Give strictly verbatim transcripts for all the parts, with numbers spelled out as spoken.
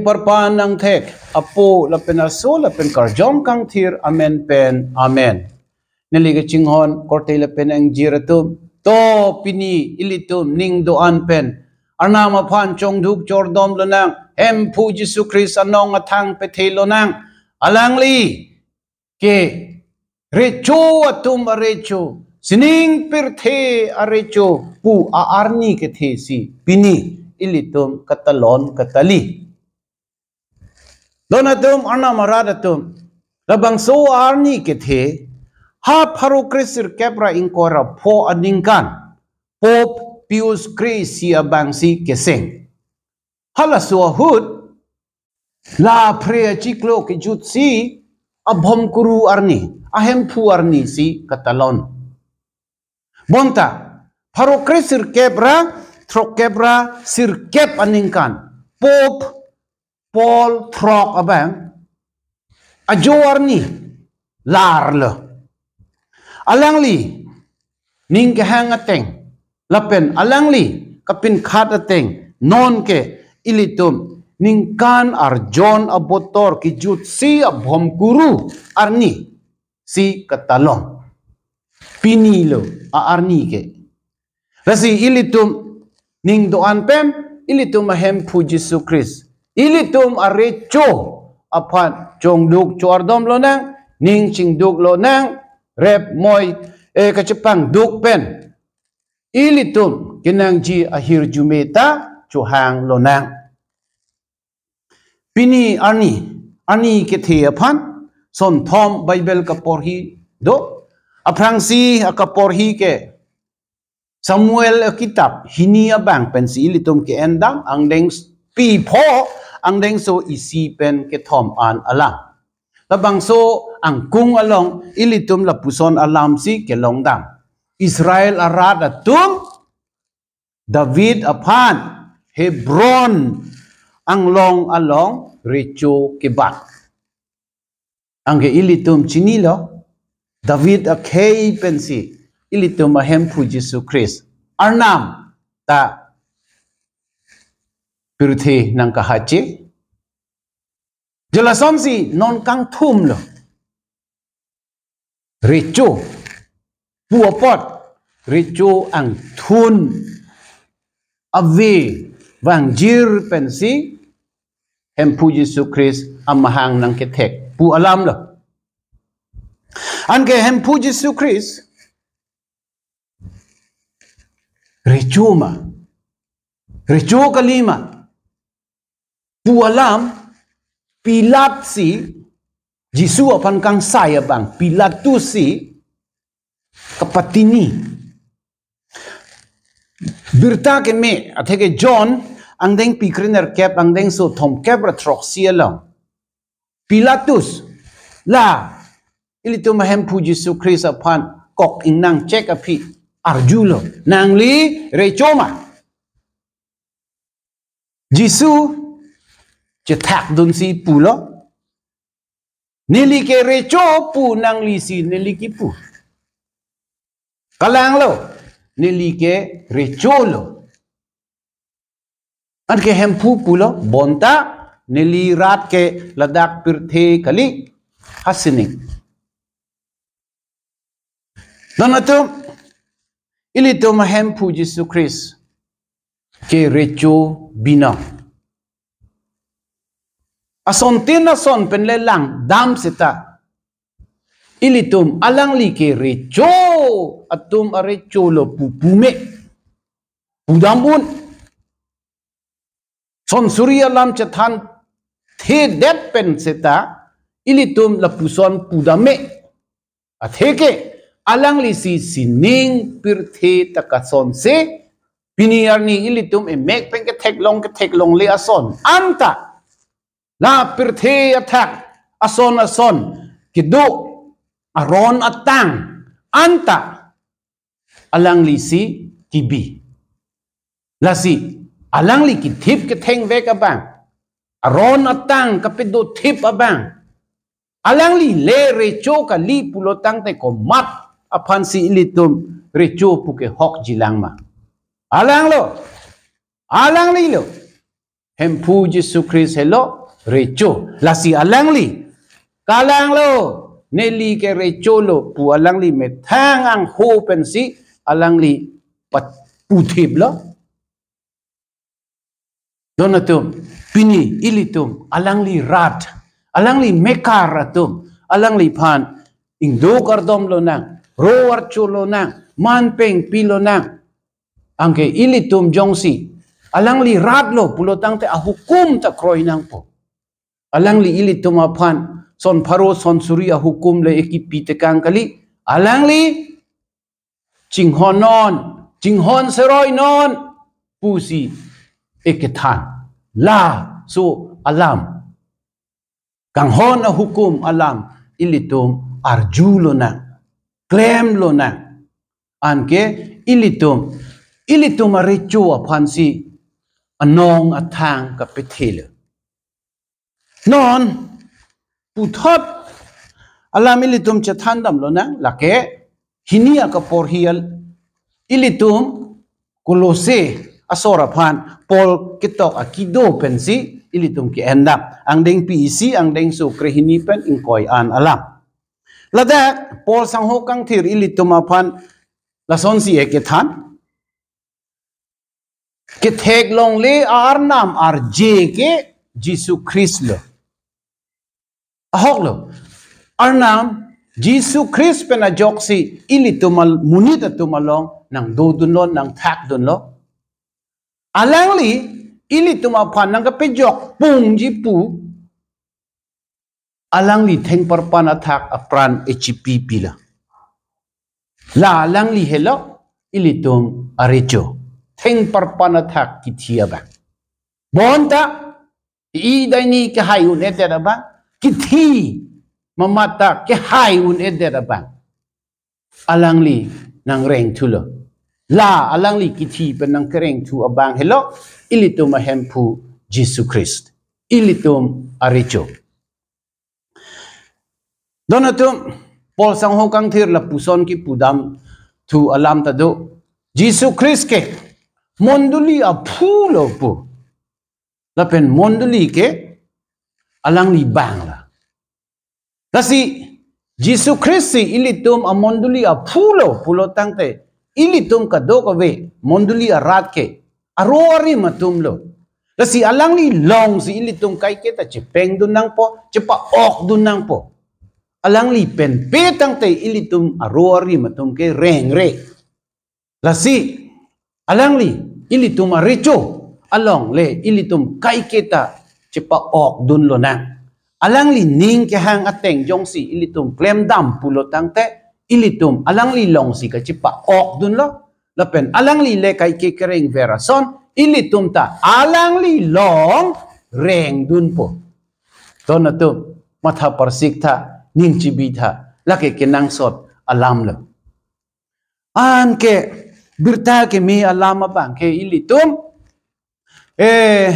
parpan angthek, Apo lapen Aso lapen Karjong Kangthir amen pen. Amen. Neli kachinghon korte lapen angjir atum, to pini ilitum ning do-an pen Arnam aphan chongduk chordom lonang, Hemphu Jisu Christ anong athang pethe lonang. Alangli ke recho atum arecho, sining pirthe arecho pu a-arni kethe si pini ilitum katalon katali. Don atum, Arnam arat atum, labangso arni kethe ha pharo kresirkep ra ingkoi ra pho aningkan Pope Pius kre-isi abangsi keseng. Halaso ahut la phre achiklo kejutsi abhomkuru arni, ahemphu arni si katalon. Bonta pharo kresirkep ra throkkep ra sirkep aningkan Pope Paul throk abang ajo arni larlo. Alangli ning kehang ateng lapen alangli kapinkhat ateng non ke ilitum ningkan arjon abotor kejutsi abhomkuru arni si katalon. Pini lo a-arni ke. Lasi ilitum ning do-an pen ilitum ahemphu Jisu Christ, ilitum arecho aphan chongduk chordom lonang, ning chingduk lonang, rep moi, eh, kachepangduk pen ilitum kenangji ahirjume ta chohang lonang. Pini arni, arni kethe aphan sonthom Bible kaporhi do. Aphrangsi akaporhi ke Samuel akitap hini abang pensi ilitum ke-endam, angdengpi pho, angdengso isi pen kethom an alam. Labangso angkung along ilitum lapuson alamsi kelongdam. Israel arat atum David aphan Hebron anglong along recho kebat. Anke ilitum chinilo, David akhei pensi ilitum ahemphu Jisu Christ Arnam ta pirthe nangkahache. Jelasonsi non kangthum lo. Recho pu apot recho angthun ave vangjir pensi Hemphu Jisu Christ amahang nangkethek pu alam lo. Anke Hemphu Jisu Christ recho ma, recho kali ma pu alam Pilat si, Jisu aphan kangsai abang Pilatus si kapatini. Birta keme atheke John angdengpi krenerkep, angdengso thomkep ra throksi along Pilatus la ilitum ahemphu Jisu Christ aphan kok ingnang chek aphi arjulo, nangli recho ma? Jisu chethakdunsi pulo, neli ke recho pu nanglisi neli kipu. Kalanglo, neli ke recho lo. Anke Hemphu pulo, bonta neli rat ke ladak pirthe kali, ha sining. Don atum, ilitum ahemphu Jisu Christ ke recho binong. Asontin ason pen le langdam seta, ilitum alangli ke recho atum arecho lo pu pume, pudam un. Son suri alam chethanthedet pen seta ilitum lapuson pudam me. Atheke alanglisi sining pirthe ta kasonse, pini arni ilitum emek pen ketheklong ketheklongle ason anta, la pirthe athak ason ason kedo aron atang anta alanglisi kibi. Lasi alangli kithip kethengvek abang, aron atang kapedothip abang, alangli le recho kali pulo tangte komat aphansi ilitum recho pu kehokjilang ma? Alanglo, alanglilo. Hemphu Jisu Khristo helo recho. Lasi alangli kalanglo, neli ke recho lo pu alangli methang angho pensi alangli pat puthip lo. Don atum, pini ilitum alangli rat, alangli mekar atum alangliphan ingdo kardom lonang, ro archo lonang, manpeng pi lonang. Anke ilitum jongsi alangli rat lo pulo tangte ahukum ta kroi nangpo. Alangli ilitum aphan son pharo son suri ahukum le ekipi tekang kali. Alangli chinghon non, chinghon seroi non pusi ekethan. Laso alam, kanghon ahukum alam ilitum arju lonang, klem lonang. Anke ilitum, ilitum arecho aphansi anong athang kapethelo. Non puthot alam ilitum chethan dam lonang, lake hini akaporhi al ilitum Kolose asor aphan Paul ketok akido pensi ilitum ke-en dam. Angdengpi isi, angdengso krehini pen ingkoi an alam. Ladak Paul sangho kangthir ilitum aphan lasonsi ekethan. Kethek longle arnam arje ke Jisu Khristo lo. Ahok lo. Arnam Jisu Khristo pen ajoksi ilitum al-, monit atum along nangdodunlo, nangthakdunlo. Alangli ilitum aphan nangkapejok pungji pu alangli thengparpan athak apran echipi pilo. La alangli helo ilitum arecho. Thengparpan athak kithi abang. Bonta i daini kehai un-edet abang, kithi mamat ta kehai un-edet abang alangli nangrengthulo. La alangli kithi pen nangkerengthu abang helo ilitum aHemphu Jisu Khristo, ilitum arecho. Don atum, Paul sangho kangthir lapuson kipu dam thu alam ta do. Jisu Khristo ke mondoli aphu lo pu. Lapen mondoli ke alangli bang la. Lasi Jisu Khristo si ilitum amondoli aphu lo pulo tangte, ilitum kadokave mondoli arat ke aro arim atum lo. Lasi alangli longsi ilitum kaiketa chepengdun nangpo, chepa-okdun nangpo. Alangli pen pe tangte ilitum aro arim atum ke rengre. Lasi alangli ilitum arecho along le ilitum kaiketa chepa-okdun lonang. Alangli ning kehang ateng jongsi ilitum klemdam pulo tangte, ilitum alangli longsi kachepa-okdunlo. Lapen alangli le kaike kerengver ason ilitum ta alangli long rengdunpo. Don atum, matha parsik tha, ning chibi tha, lake kenangsot alam lo. Anke birta keme alam abang ke ilitum, eh,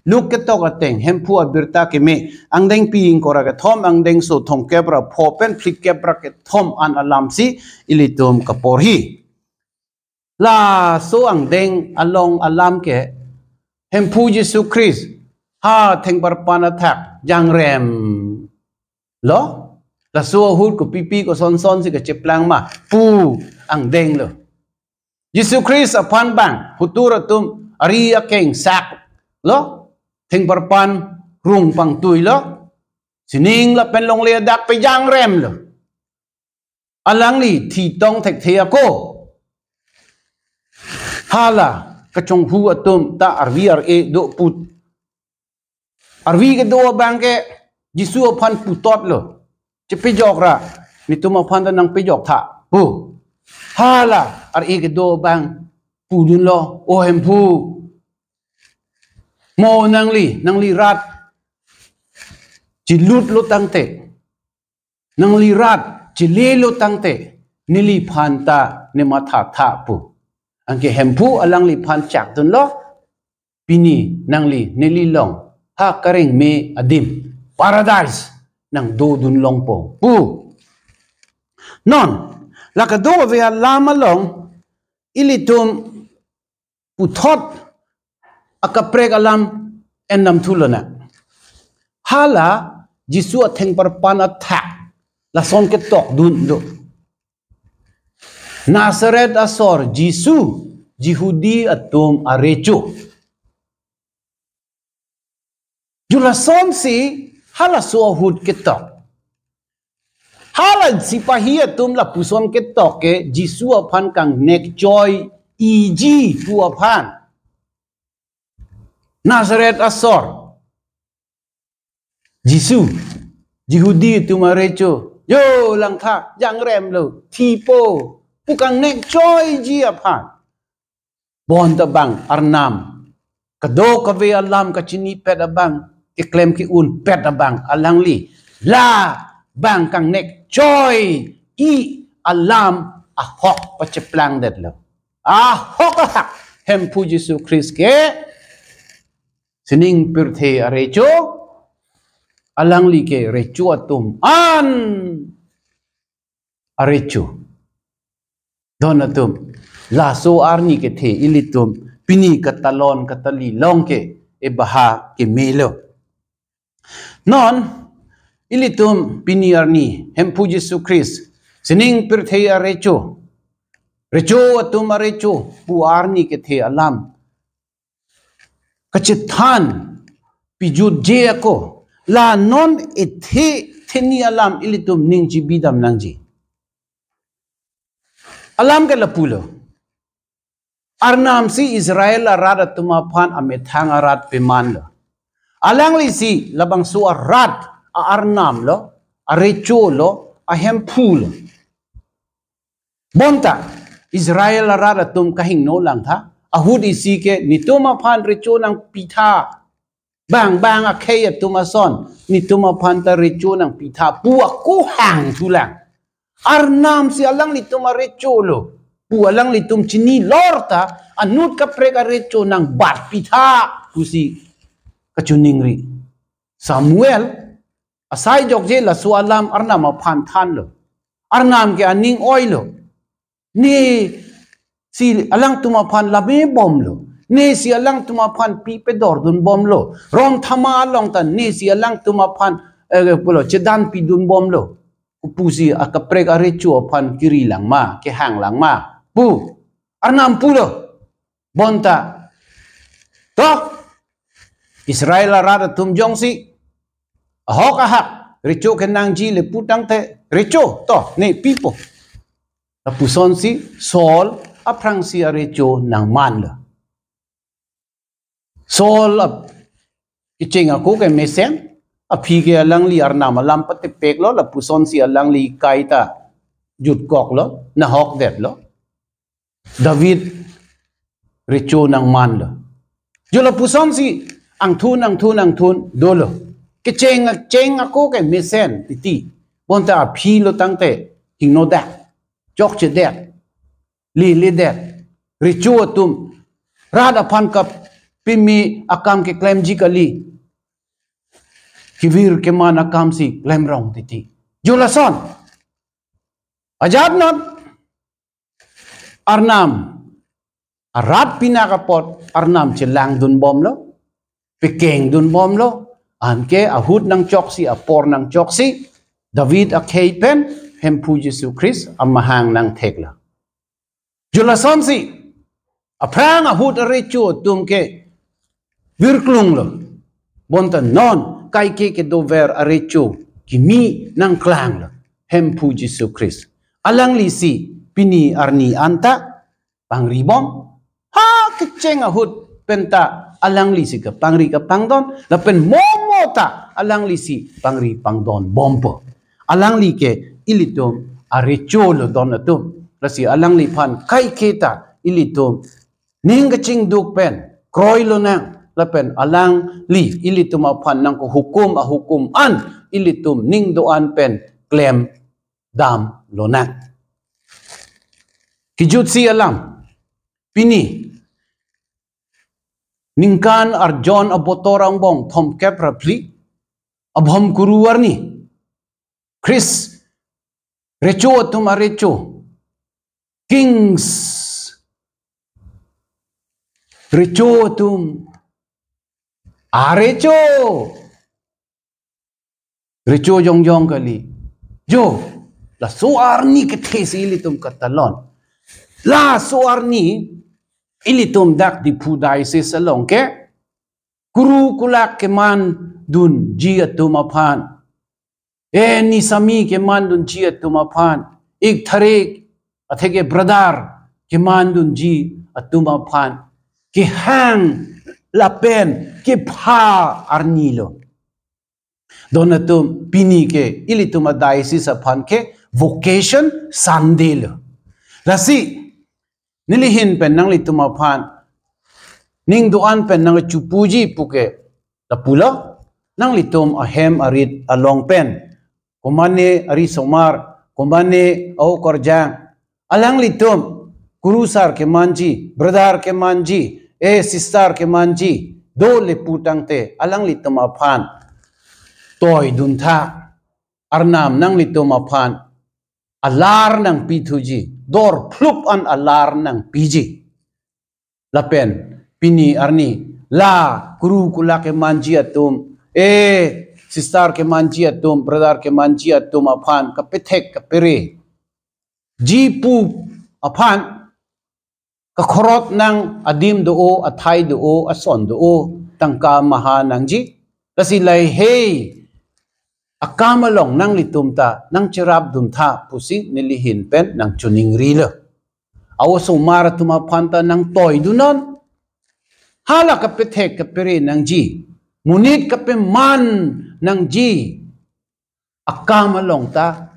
Luke ketok ateng, Hemphu abirta keme, angdengpi ingkoi ra kethom, angdengso thomkep ra pho pen phlikep ra kethom an alamsi ilitum kaporhi. Laso angdeng along alam ke Hemphu Jisu Khristo ha thengparpan athak jangrem lo. Laso ahut kopipi kosonsonsi kacheplang ma pu angdeng lo. Jisu Khristo aphan bang hutur atum ari akeng sak lo, thengparpan rung pangtui lo, sining lapen longle adak pejangrem lo. Alangli thi tong thekthe ako. Hala kachonghu atum ta arvi ar-e do put. Arvi kedo abang ke Jisu aphan putot lo. Chepejok ra, netum aphan ta nangpejok tha pu. Hala ar-e kedo abang pudunlo, O Hemphu, mo nangli, nangli rat chilut lo tangte, nangli rat chele lo tangte, neliphan ta nematha tha pu. Anke Hemphu alangliphan chakdunlo, pini nangli neli long ha kareng me adim, paradise nangdodun longpo pu. Non, la kadokave alam along ilitum puthot akaprek alam endam thu lonang. Hala Jisu athengparpan athak lason ketok dun do. Nazareth asor Jisu, Jihudi atum arecho. Ju lasonsi halaso ahut ketok. Hala sipahi atum lapuson ketok ke Jisu aphan kangnekchoiji pu aphan. Nazareth asor Jisu, Jihudi atum arecho, yo langtha, jangrem lo, thipo, pu kangnekchoiji aphan. Bonta bang Arnam, kadokave alam kachinipet abang, keklem ke-unpet abang alangli, labang kangnekchoiji alam ahok pacheplangdetlo. Ahok ahak Hemphu Jisu Christ ke sining pirthe arecho, alangli ke recho atum an arecho. Don atum, laso arni kethe ilitum pini katalon katali along ke ebaha kemelo. Non ilitum pini arni Hemphu Jisu Christ sining pirthe arecho, recho atum arecho pu arni kethe alam kachethan pijutje ako, la non ethe theni alam ilitum ning chibidam nangji. Alam ke lapulo. Arnam si Israel arat atum aphan amethang arat pemanlo. Alangli si labangso arat a-Arnam lo, arecho lo, ahemphu lo. Bonta Israel arat atum kahingno langtha, ahut isi ke netum aphan recho nangpitha, bang bang akhei atum ason netum aphan ta recho nangpitha pu ako hang thulang. Arnam si alanglitum arecho lo pu alanglitum chinilor ta, anut kaprek arecho nangbatpitha pusi kachiningri. Samuel asai jokje laso alam Arnam aphan thanlo. Arnam ke aning oilo. Ne si alangtum aphan lame bomlo. Ne si alangtum aphan pi pedordunbomlo. Ron thama along ta ne si alangtum aphan, eh, pulo chedanpidunbomlo. Kopusi akaprek arecho aphan kiri lang ma, kehang lang ma pu Arnam pulo. Bonta, to, Israel arat atum jongsi ahok ahak recho kenangji le pu tangte, recho, to, ne pipo. Lapusonsi Saul aphrangsi arecho nangmanlo. Saul ap-, kecheng ako ke mesen, aphi ke alangli Arnam alam patepeklo, lapusonsi alangli kaita jutkoklo, nahokdetlo. David recho nangmanlo. Jo lapusonsi angthun, angthun, angthun dolo. Kecheng, cheng ako ke mesen titi. Bonta aphi lo tangte hingnodak, chokchedak, leledak. Recho atum rat aphan kapimi akam keklemji kali. Kevir keman akam si klemrong titi. Jo lason. Ajat non Arnam arat pinak apot Arnam chelangdunbomlo, pekengdunbomlo, anke ahut nangchoksi, apor nangchoksi, David akhei pen Hemphu Jisu Christ amahang nangtheklo. Jo lasonsi aphrang ahut arecho atum ke virklunglo. Bonta non kaike kedover arecho kimi nangklanglo, Hemphu Jisu Christ. Alangli si pini arni anta pangribom. Ha kecheng ahut penta alangli si kepangri kepangdon, lapen momo ta alangli si pangri pangdonbompo. Alangli ke ilitum arecho lo don atum. Lasi alangliphan kaike ta ilitum ning kachingduk pen kroilonang, lapen alangli ilitum aphan nangkehukum ahukum an ilitum ning do-an pen klemdamlonang. Kejutsi alam, pini ningkan arjon abotor angbong thomkep ra phli, abhom kuru arni, Christ recho atum arecho, kings recho atum Arecho. Recho jongjong kali. Jo, laso arni kethe si ilitum katalon. Laso arni ilitum dak Diphu diocese along ke kuru kulak kemandunji atum aphan, e nisami kemandunji atum aphan, ik tharik atheke brother kemandunji atum aphan kehang lapen kepha arni lo. Don atum, pini ke ilitum a diocese aphan ke Vocation Sunday lo. Lasi neli ahin pen nanglitum aphan ning do-an pen nangchupuji puke lapulo, nanglitum ahem arit along pen, komane ari somar, komane au korjang, alanglitum kurusar kemanji, brother kemanji, e sister kemanji, do lepu tangte alanglitum aphan toidun tha, Arnam nanglitum aphan alar nangpithuji, dor phlup an alar nangpiji. Lapen pini arni la kuru kulak kemanji atum, e sister kemanji atum, brother kemanji atum aphan kapethek kapere ji pu aphan kakhorot nang adim do-o, athai do-o, ason do-o, tangka maha nangji. Lasi lahei akam along nanglitum ta nangcherapdun tha pusi neli ahin pen nangchiningrilo. Au somar atum aphan ta nangtoidunnon. Hala kapethek kapere nangji, monit kapeman nangji akam along ta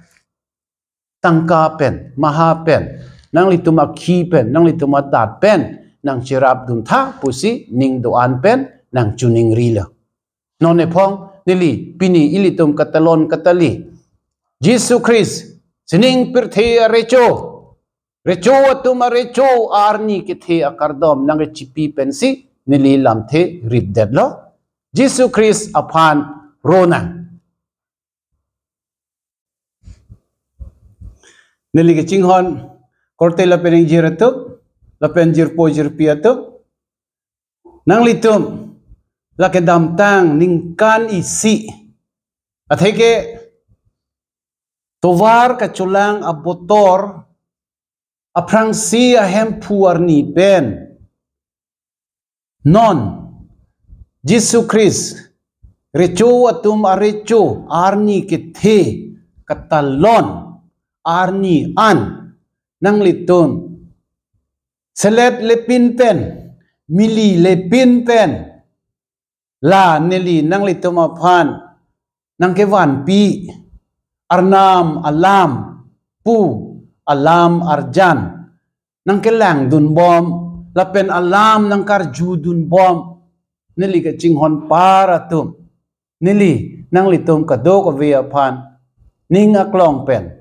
tangka pen, maha pen, nanglitum akhi pen, nanglitum adat pen nangcherapdun tha pusi ning do-an pen nangchiningrilo. Non ephong neli pini ilitum katalon katali, Jisu Christ sining pirthe arecho, recho atum arecho arni kethe akardom nangchipi pensi neli lamthe ripdetlo. Jisu Christ aphan ronang. Neli kachinghon korte lapen ingjir atum, lapen jirpo jirpi atum, nanglitum la kedamtang ningkan isi atheke tovar kacholang abotor aphrangsi ahemphu arni pen non Jisu Christ recho atum arecho arni kethe katalon arni an nanglitum selet lepin pen, mili lepin pen, la neli nanglitum aphan nangkevanpi Arnam alam pu alam arjan nangkelangdunbom lapen alam nangkarjudunbom, neli kachinghon par atum, neli nanglitum kadokave aphan ning aklong pen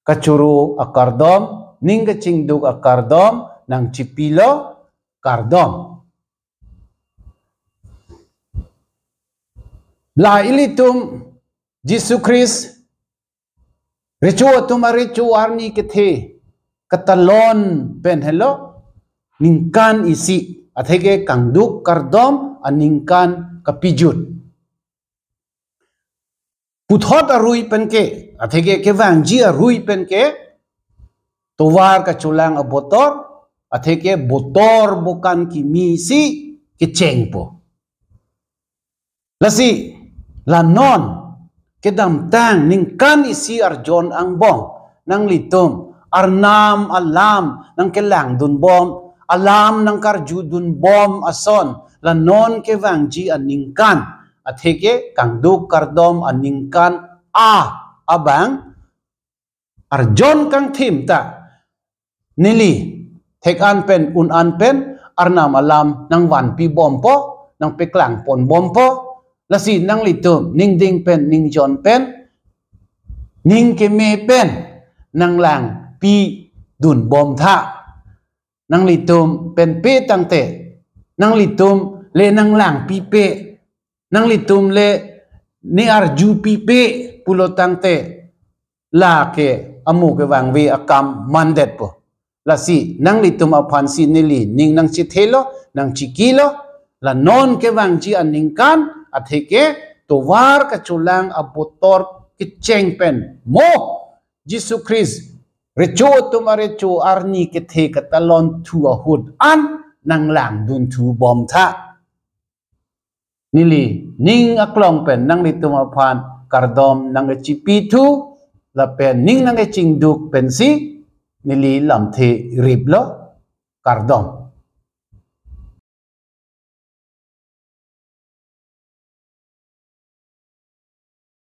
kachoro akardom, ning kachingduk akardom nangchipilo, kardom. La ilitum Jisu Christ recho atum arecho arni kethe katalon pen helo ningkan isi atheke kangduk kardom aningkan kapijut. Puthot arui penke, atheke kevangji arui penke, tovar kacholang abotor, atheke botor bokan kimi si kechengpo. Lasi, la non, kedamtang, ningkan isi arjon angbong, nanglitum, Arnam alam, nangkelangdunbom, alam nangkarjudunbom ason, la non kevangji aningkan, atheke kangduk kardom aningkan a abang arjon kangthim ta neli thek-an pen un-an pen Arnam alam nangvanpibompo, nangpeklangponbompo, lasi nanglitum ningding pen ningjon pen ning keme pen nanglangpidunbom tha. Nanglitum pen pe tangte, nanglitum le nanglangpipe, nanglitum le ne arjupipe pulo tangte, lake amo kevangve akam mandetpo. Lasi nanglitum aphansi neli ning nangchethelo, nangchikilo, La non kevangji aningkan atheke tovar kacholang abotor kecheng pen mo Jisu Christ recho atum arecho arni kethe katalon thu ahut an nanglangdun thu bom tha. Neli ning aklong pen nanglitum aphan kardom nangkechipi thu lapen ning nangkechingduk pensi neli lamthe riplo, kardom.